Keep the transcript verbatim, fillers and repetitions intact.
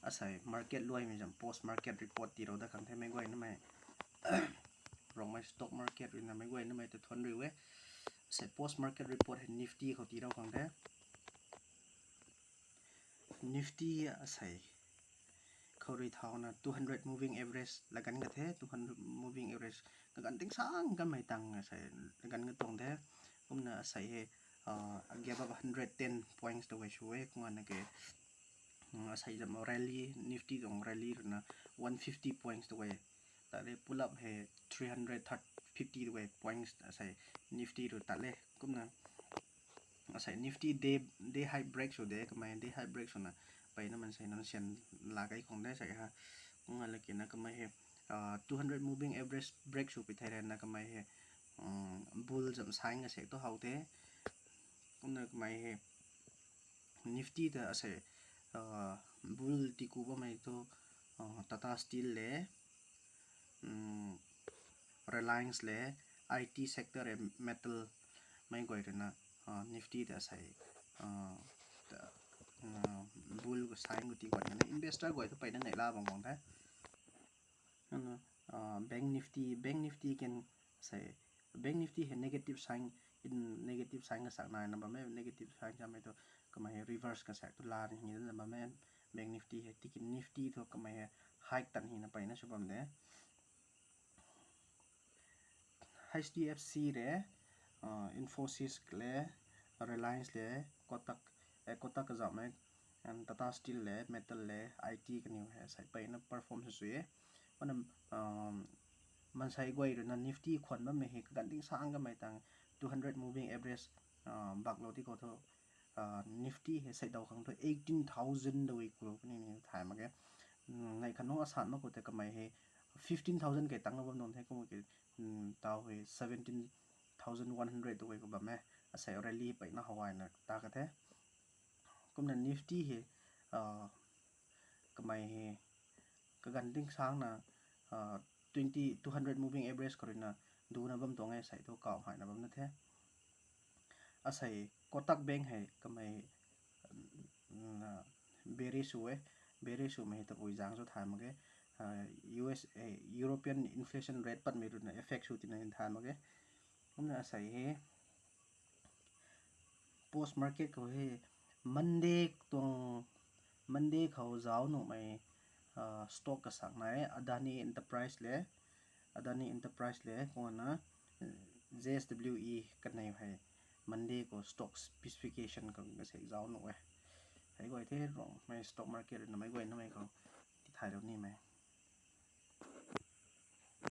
Asei market luaimei zam post market report tiilou dat khang the meic guaynamei. Rongmei stock market ruina meic guaynamei ta thuan riu e. Asei post market report hei Nifty khou tiilou khang the. Nifty asei khou rui thauna two hundred moving average laganv ka the, two hundred moving average kaganv ting sang kanmei tang asei laganv ka tuang the. Kumna asei hei gap up hundred ten points ta guay sw e, kumna ke asei zam rally, Nifty tuang rally ruina one fifty points ta guay tat le, pull up hei three hundred fifty ta guay points asei Nifty rui tat le. Kumna asei Nifty day, day high break sw de, kamei day high break swna peyna mansei nunc syan la kai khang de sei ha. Kumna lakina kamei hei two hundred moving average break sw pi thei rana kamei hei bull zam sign asei tu how the. Kumna kamei hei Nifty ta asei bull tiku bammei thu Tata Steel le, Reliance le, I T sector e, metal mei guay ruina Nifty ta asei bull khou sign khou tii guan kan e. Investor guay thu peyna neihla bam guang the. Bank Nifty, Bank Nifty kan sei, Bank Nifty hei negative sign, negative sign kasak naina bam e, negative sign samei thu kamei hei reverse kasak tu la ni hei na bam e. Bank Nifty hei tiki Nifty thu kamei hei high tan hei na peyna sw bam de. H D F C le, Infosys le, Reliance le, Kotak, Kotak kazauhmei, Tata Steel le, metal le, I T kaniw hei sei peyna perform sw sw e. Kumna mansei guay ruina Nifty khwan bammei hei kaganv ting sang kamei tang two hundred moving average baklou ti khou thu Nifty hei seidaw khang thu eighteen thousand dui ku puni ni thay mak ge. Neih khat nunc asan mak khou tei kamei hei fifteen thousand kei tangna bam nunc the, kumna ke tau hei seventeen thousand one hundred dui ku bam e. Asei rally peyna hawayna ta ka the. Kumna Nifty hei kamei hei kaganv ting sangna twenty, two hundred moving average khou ruina duna bam tuang e, sei thu kaw hayna bamna the. Asei Kotak Bank hei kamei bearish sw e, bearish swmei hei tabui zaeng sw thay mak ge. U S, European inflation rate patmei ruina effect sw tina thay mak ge. Kumna asei hei post market khou hei Monday tuang, Monday khou zauc nuhmei stock kasak nai e, Adani Enterprise le, Adani Enterprise le, kumna J S W E kanei hei Monday khou stock specification khou kasei zauc nuh e. Hei guay the Rongmei stock market ruina meic guaynamei khou tithaylou nimei.